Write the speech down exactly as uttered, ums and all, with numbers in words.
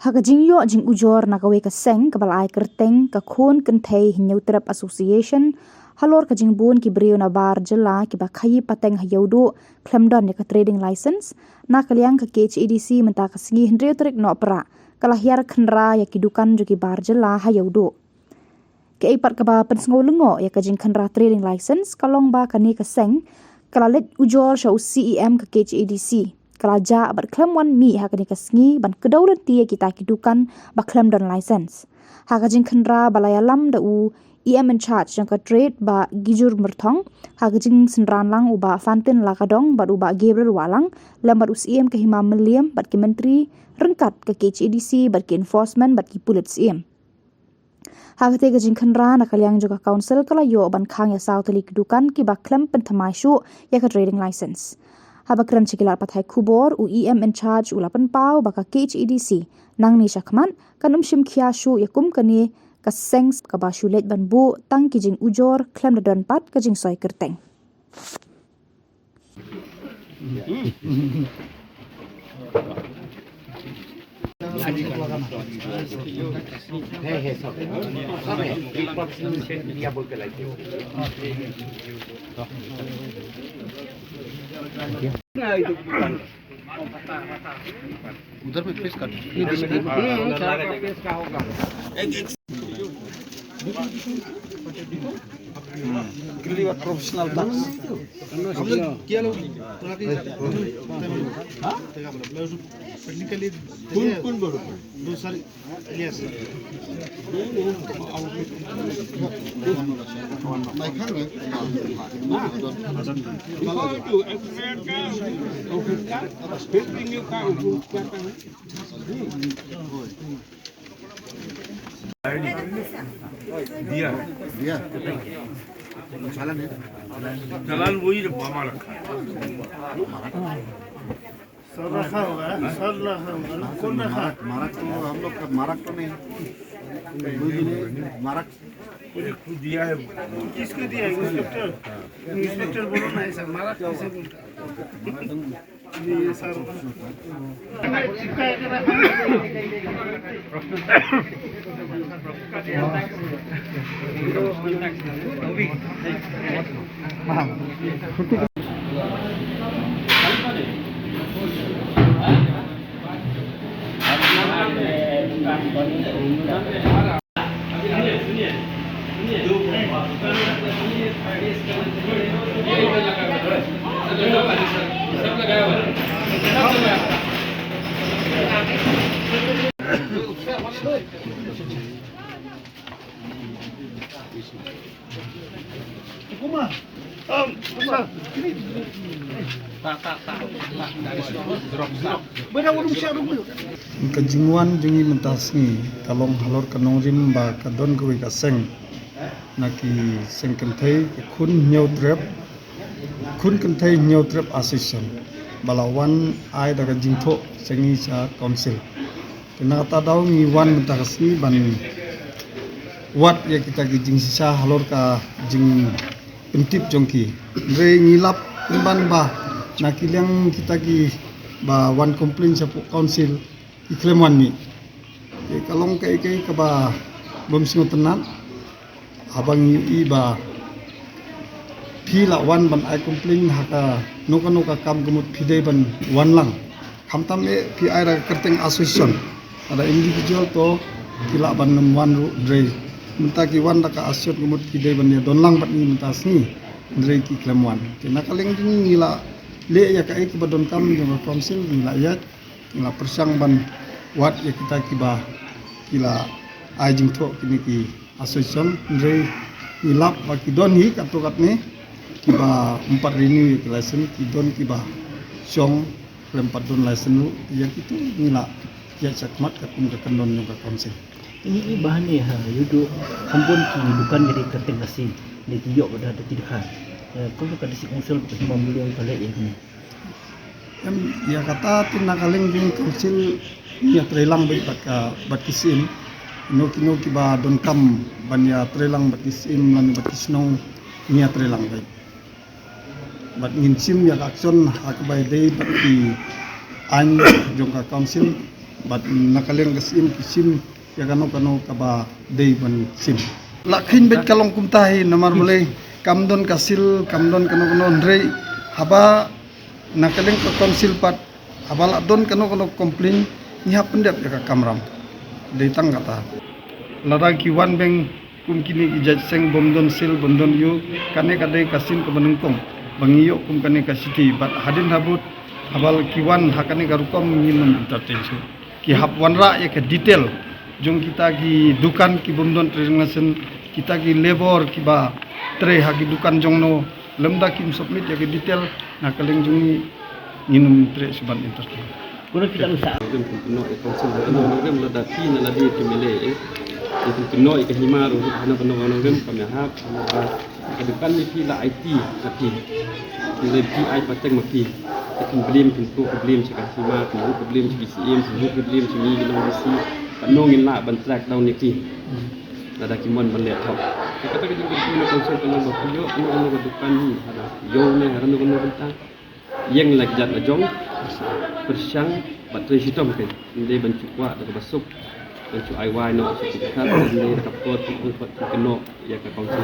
Ha ka jingïoh jingujor na kawei ka seng kaba la ai kyrteng ka Khun Kynthei Hynñiewtrep Association, halor ka jingbun ki briew na bar jylla kiba khaïi pateng ha Ïewduh khlem don ïa ka trading license, na ka liang ka K H A D C mynta ka sngi hynriew tarik Nohprah ka la hiar khynra ïa ki dukan jong ki bar jylla ha Ïewduh. Kaei pat kaba pynsngew lyngngoh ïa ka jingkhynra trading license ka long ba kane ka seng ka la leit ujor sha u C E M ka K H A D C, ka la jah bad khlem wan mih ha kane ka sngi ban kdew lynti ïa kita ki dukan ba khlem don license. Ha ka jingkhynra ba la ïalam da u E M in charge jong ka trade, Bah Gijur Myrthong, ha ka jingsynran lang u Bah Fantin Lakadong bad u Bah Gabriel Wahlang, lem bad u Syiem ka Hima Mylliem bad ki myntri ryngkat ka K H A D C bad ki enforcement bad ki pulit syiem. Ha kata ka jingkhynra, na ka liang jong ka council ka la ïoh ban khang ïa saw tylli ki dukan kiba khlem pynthymmai shuh ïa ka trading license. Haba kren sha ki lad pathai khubor, u E M in charge u la pynpaw ba ka K H A D C nangne shakhmat kan ym shim khia shuh ïa kum kane ka seng kaba shu leit ban buh tang ki jingujor khlem da don pat ka jingsoi kyrteng. उधर पे प्रेस कर दीजिए। प्रेस का होगा। प्रोफेशनल डांस। हम लोग क्या लोग थोड़ा के टेक्निकली कौन, कौन बोलो? दो सारी। दिया। दिया। चालान है। चालान वही जो मामा रखा है। सर रखा हुआ है, सर रखा हुआ है। कौन रखा है? मारक, मारक तो हम लोग का मारक तो नहीं। कोई भी नहीं, मारक। मुझे खुद दिया है। किसको दिया है? इंस्पेक्टर? इंस्पेक्टर बोलो ना, ऐसा मारक कैसे बोलता है? ये सर। Ka jingwan jong ngi mynta sngi ka long halor ka nongrim ba ka don kawei ka seng na ki seng kynthei, ka Khun Hynñiewtrep, Khun Kynthei Hynñiewtrep Association, ba la wan ai da ka jingthoh sha ngi sha council. Te na kata daw ngi wan mynta ka sngi ban wad ïa kita ki jingshisha halor ka jingpyntip jong ki. Hynrei ngi lap pynban ba na ki liang kita kiba wan complain sha council ki khlem wan mih. Te ka long kaei kaei kaba bym sngewtynnat. Haba ngi ïohi ba phi la wan ban ai complain ha kano kano ka kam, ka mut phi dei ban wan lang. Khamtam eh phi ai da ka kyrteng association, lada individual to ki lah ban ym wan ruh, hynrei mynta ki wan da ka association, ka mut ki dei ban ïa don lang bad ngi mynta sngi, hynrei ki khlem wan. Te na ka liang jong ngi, ngi la leh ïa kaei kaba donkam jong ka council, ngi la ïaid. Ngi la pyrshang ban wad ïa kita kiba ki la ai jingthoh, kine ki association, hynrei ngi lap ba ki don hi katto katne kiba ym pat renew ïa ki license, ki don kiba shong khlem pat don license ruh. Ïa kito ngi la ïaid shakhmat katkum ka kyndon jong ka council. Ngi i ba hangne ha Ïewduh kham bun ki dukan ka dei kyrteng Khasi, ne ki ïoh ba da ki dukha. Eh, kumno ka district council ka Hima Mylliem ka leh ïa kine? Em, ïa kata te na ka liang jong council ngi ïa trei lang beit bad ka, bad ki syiem. Kino kino kiba donkam ban ïa trei lang bad ki syiem lane bad ki shnong, ngi ïa trei lang beit. Bad ngin shim ïa ka action ha kaba ïadei bad ki aiñ jong ka council. Bad na ka liang ka sim ki sim ïa kano kano kaba dei ban sim. La kheiñ beit ka long kumta hi namar balei kam don ka sil, kam don kano kano, hynrei haba na ka liang ka council pat haba la don kano kano complain ngi hap pyndep ïa ka kamram. Dei tang kata. Lada ki wan beng kum kine ki jait seng bym don sil bym don ïu, kane ka dei ka sien kaba nyngkong ba ngi ïoh kum kane ka city, bad hadien habud haba la ki wan ha kane ka rukom ngin ym entertain shuh. Ki hap wanrah ïa ka detail jong kita ki dukan ki bym don trading license, kita ki labour kiba trei ha ki dukan jong no, lymda kim submit ïa ka detail, na ka liang jong ngi ngin ym treh shuh ban entertain. Kuna kita rusak. Nongrim kin kynnoh ïa council, nongrim lada phi na lade phi M L A eh. Kin kynnoh ïa ka hima ruh hana kano kano nongrim kam ïahap, hana ba ka dukan ni phi la aiti na phi. Phi la phi ai pateng ma phi. Kin blame, kin tuh ka blame sha ka hima, kin tuh ka blame sha ki C M, kin tuh ka blame sha ngi ki long D C. Kano ngin lah ban track down ïa ki. Lada ki mon ban leh thok. Te kata ka jingkyrkhu na council ka long ba phi ïoh kano kano ka dukan hi, hana ïoh ne ha kano kano bynta. Ïeng la ka jait la jong, pyrshang bad trei shitom kein. Ym dei ban shu kwah da kaba suk, ban shu ai wai noh sha ki dkhar, ym dei da ka por phi ong pat phi kynnoh ïa ka council.